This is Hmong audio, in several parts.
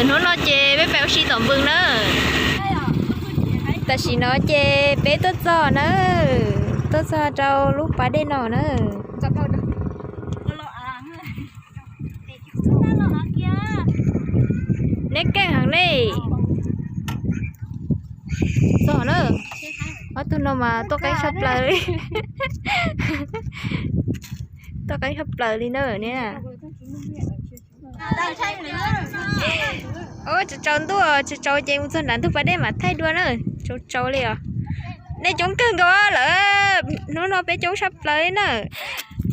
Hnub no ces peb pais ua si tom npws na. Tam sim no ces peb tuaj txog na, tuaj txog rau lub pas dej no na. Neb keej heev ne. Txog na, ob tug no mas tuaj qeeb tshaj plaws li. Tuaj qeeb tshaj plaws li na niam. Tsaus tsaus ntuj, tsaus tsaus ces mus txog nram ntug pas dej mam thaij dua na. Tsaus tsaus li os. Nej coob kawg nkaus lawm, hnub no peb coob tshaj plaws li na.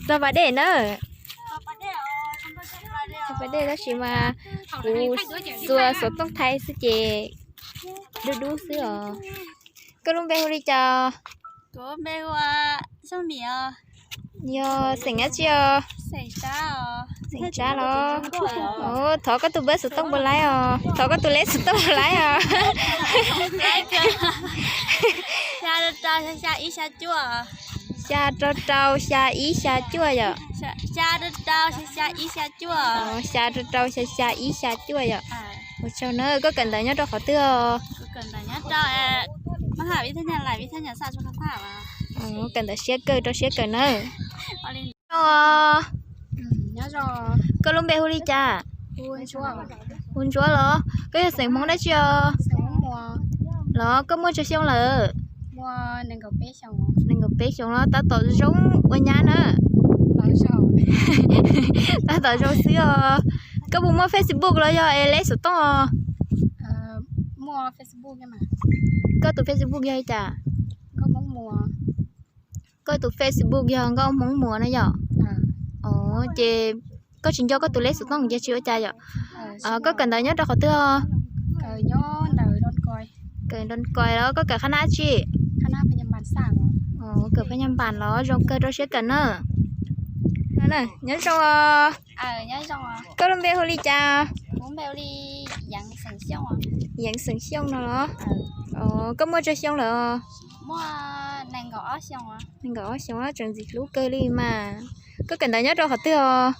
Txog pas dej na. Txog pas dej tab sis mas kuv xuas xov tooj thaij xwb ces dub dub xwb os. Koj lub npe hu li cas? Yog xeem dab tsi os? Xeem Tsab los? Thov koj tus npawb xov tooj puas laib os, thov koj tus leb xov tooj puas laib os. Xya rau rau xya ib xya cuaj yom. Xya rau rau xya xya ib xya cuaj yom. Ua tsaug na, koj kawm ntawv nyob rau qhov twg os? Kawm ntawv siab kawg rau siab kawg na. Koj lub npe hu li cas? Hu Ntsuab los? Koj yog xeem Hmoob dab tsi os? Los koj muaj tsawg xyoo lawm? Nees nkaum peb xyoos los? Tab tom zoo ua nyab na. Tab tom zoo xwb os. Koj puas muaj Facebook los yog es leb xov tooj os? Koj tus Facebook yog li cas? Koj tus Facebook yog Nkauj Hmoob Muas no yom? Ces koj tsis nco koj tus leb xov tooj ces tsis ua cas yom? Koj kawm ntawv nyob rau qhov twg os? Kawm nrog koj los koj kawm qhab nab tsi? Kawm phab nyaj npas los zoo kawg rau siab kawm na. Nyob zoo os. Koj lub npe hu li cas? Yeev Xeem Xyooj no los? Koj muaj tsawg xyoo lawm os? Nees nkaum ob xyoos, tseem ntxim hlub kawg li mas. Koj kawm ntawv nyob rau qhov twg os?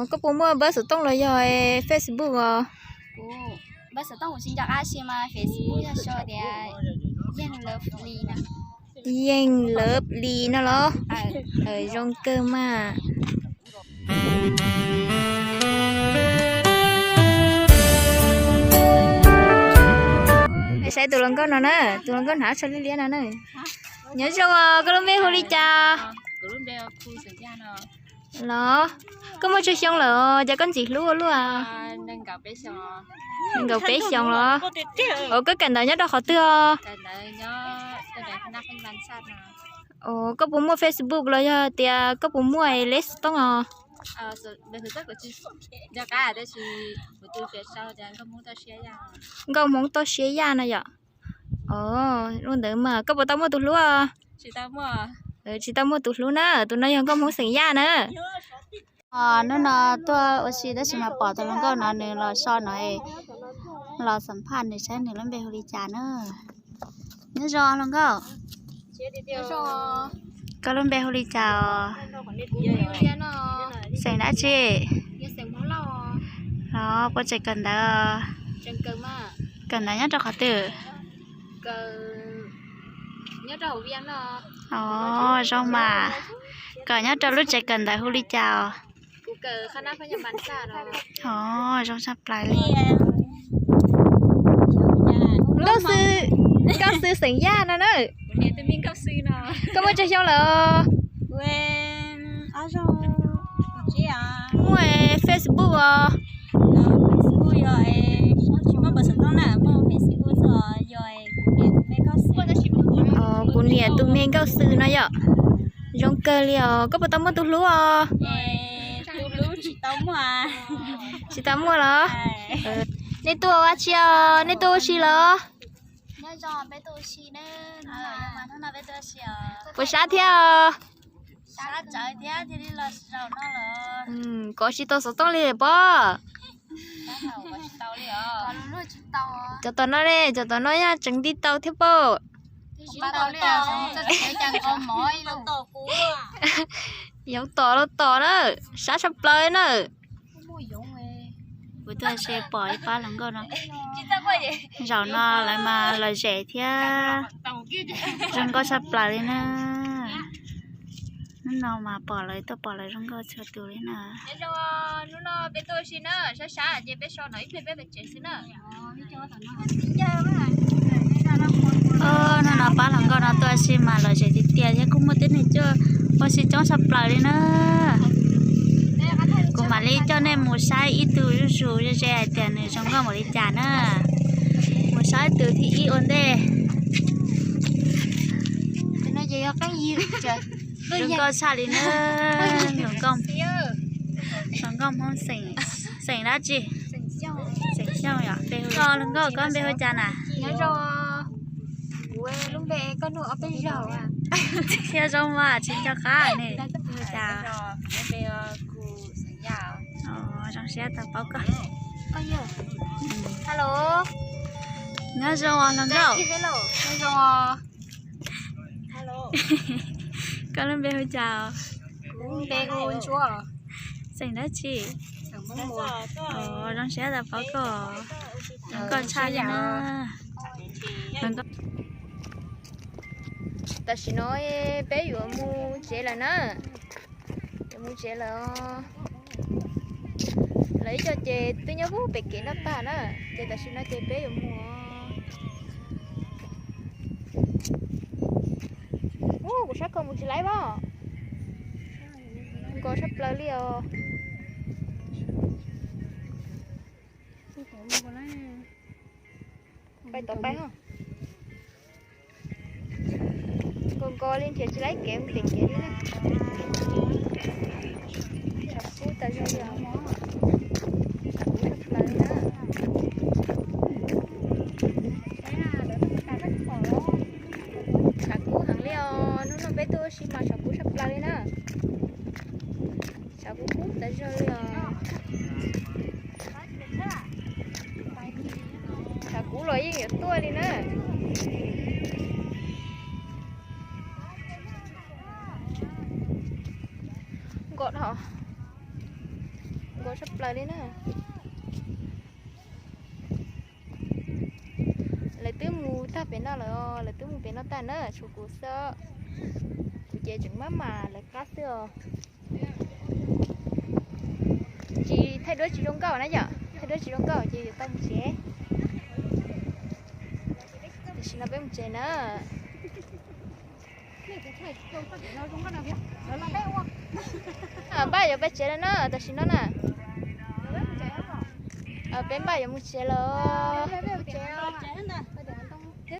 Koj puas muaj npawb xov tooj los yog Facebook os? Yeej Love Li no los? Zoo kawg mas. Saib tus hluas nkauj no na, tus hluas nkauj hnav tsho liab liab no na. Nyob zoo os, koj lub npe hu li cas? Los, koj muaj tsawg xyoo lawm os, cas koj ntxim hlub ua luaj? Nees nkaum peb xyoos los? Os, koj kawm ntawv nyob rau qhov twg os? Os, koj puas muaj Facebook los yog tias koj puas muaj leb xov tooj os? Nkauj Hmoob Toj Siab Yaj no yom? Os, lub ntawd mas koj puas tau muaj tus hlub os? Tsis tau muaj tus hlub na, tus no yog Nkauj Hmoob xeem Yaj na. Hnub no tuaj ua si tab sis mas pom tus hluas nkauj no nws los so no, los xam phaj nws saib nws lub npe hu li cas na. Nyob zoo hluas nkauj. Koj lub npe hu li cas os? Xeem dab tsi? Los puas tseem kawm ntawv? Kawm ntawv nyob rau qhov twg? Os, zoo mas. Kawm nyob rau lub tsev kawm ntawv hu li cas os? Os, zoo tshaj plaws li. Nkauj Xwm, Nkauj Xwm xeem Yaj no na. Koj muaj tsawg xyoo lawm os? Muaj Facebook os? Kuv niam tus me Nkauj Xwm no yom. Zoo kawg li os, koj puas tau muaj tus hlub os? Tsis tau muaj los? Nej tuaj ua dab tsi os? Nej tuaj ua si los? Puas sab thiab os? Kov tsis tau xov tooj li pob. Cov tom no ne, cov tom no yog tseem nti tau thiab pob. Yoov tom los tom na, sab tshaj plaws na. Kuv tuaj ua si pom ib pab hluas nkauj no. Zaum no lawv mas lom zem thiab zoo nkauj tshaj plaws li na. Hnub no mas pom lawv tuaj pom lawv zoo nkauj txhua tus li na. Hnub no pab hluas nkauj no tuaj ua si mas lom zem tiag tiag thiab kuj muaj tib neeg tuaj ua si coob tshaj plaws li na. Kuv mam li coj nej mus saib ib tug zuj zus ze ze hais tias nws zoo nkauj npaum li cas na. Mus saib tus thib ib ua ntej. Zoo nkauj tshaj li na. Hluas nkauj Hmoob xeem, xeem dab tsi? Xeem Xyooj yom. Hluas nkauj koj npe hu cas na? Thiab zoo mas tsis nco qab ne. Hu cas? Zoo siab tau paub koj. Nyob zoo os hluas nkauj. Koj lub npe hu cas? Xeem dab tsi? Zoo siab tau paub koj. Zoo nkauj tshaj li na. Tam sim no peb yuav mus tsev lawm na. Yuav mus tsev lawm. Lawv ib co ces twb nyob pem kev noj tag na, ces tam sim no ces peb yuav mus. Ub, kuv sab ko mus tsis laib os. Nkos tshaj plaws li os. Pais tom pais. Nkos nkos li nrhiav tsis laib kev mus pem kev li na. Tshav kub tas zog li os. Tshav kub tshaj plaws li na. Tshav kub heev li os, hnub no peb tuaj ua si mas tshav kub tshaj plaws li na. Tshav kub kub tas zog li os. Tshav kub los yeej yuav tuaj li na. Nkos dhau, nkos tshaj plaws li na. Lawv twb mus tag pem no lawm, lawv twb mus pem no tag na, tshuav kuv xwb. Kuv ces tseem maj mam lawv qab xwb os. Tsis thaij duab tsis zoo nkauj na yom, thaij duab tsis zoo nkauj ces yuav tau mus tsev. Tam sim no peb mus tsev na. Npaj yuav peb tsev lawm na, tam sim no na. Peb npaj yuav mus tsev lawm.